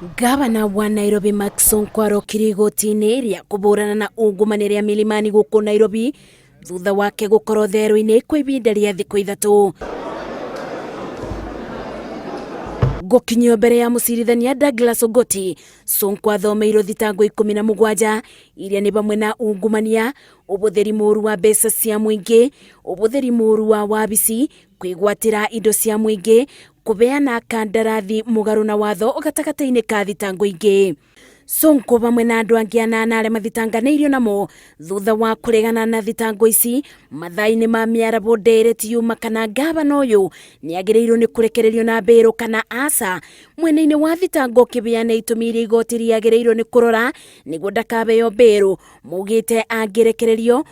Ngavana wa Nairobi Mike Sonko arokire igoti-inĩ rĩa kũbũrana na ungumania rĩa Milimani gũkũ Nairobi thutha wake gũkorwo therũ-inĩ kwa ihinda rĩa thikũ 3. Gũkinyio mbere ya mũcirithania Douglas Ogoti, Sonko athomeirwo thitango 17 iria nĩ hamwe na ungumania, ũbũthĩri mũru wa mbeca cia mũingĩ, ũbũthĩri mũru wa wabici, kwĩgwatĩra indo cia mũingĩ, kũbeana kandarathi mũgarũ na watho gatagatĩ-inĩ ka thitango ingĩ. Sonko hamwe na andũ angĩ anana arĩa mathitanganĩirio namo thutha wa kũregana na thitango ici mathaa-inĩ ma mĩarabo ndereti yuma kana ngavana ũyũ nĩagĩrĩirwo nĩ kũrekererio na mbĩrũ kana aca. Mwena-inĩ wa thitango ũkĩbeana itũmi iria igoti rĩagĩrĩirwo nĩ kũrora nĩguo ndakabeo mbĩrũ, maugĩte angĩrekererio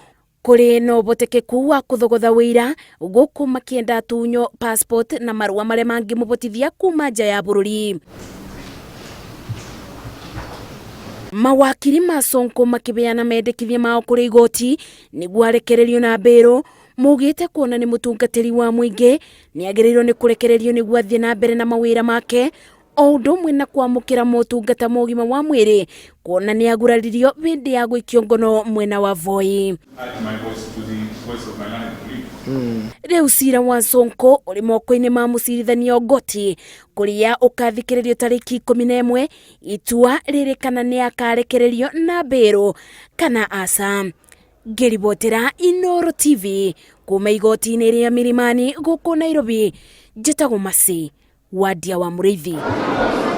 kũrĩ na ũhotekeku wa kũthogotha wĩira gũkũ makĩenda atunyo passport na marũa marĩa mangĩmũbotithia kuma nja ya bũrũri. Mawakiri ma Sonko makĩbeana mendekithia mao kũrĩ igoti nĩguo arekererio na mbĩrũ, maugĩte kuona nĩ mũtungatĩri wa mũingĩ nĩagĩrĩirwo nĩ kũrekererio nĩguo athiĩ na mbere na mawĩra make o ũndũ ũmwe na kwamũkĩra motungata ma ũgima wa mwĩrĩ kuona nĩ aguraririo hĩndĩ ya gũikio ngono mwena wa Voi. Rĩu cira wa Sonko ũrĩ moko-inĩ ma mũcirithania Ogoti kũrĩa ũkathikĩrĩrio tarĩki 11 itua rĩrĩ kana nĩ akarekererio na mbĩrũ kana aca. Ngĩribotera Inooro TV kuma igoti-inĩ rĩa Milimani gũkũ Nairobi, njĩtagwo Mercy Wadia wa Mũrĩithi.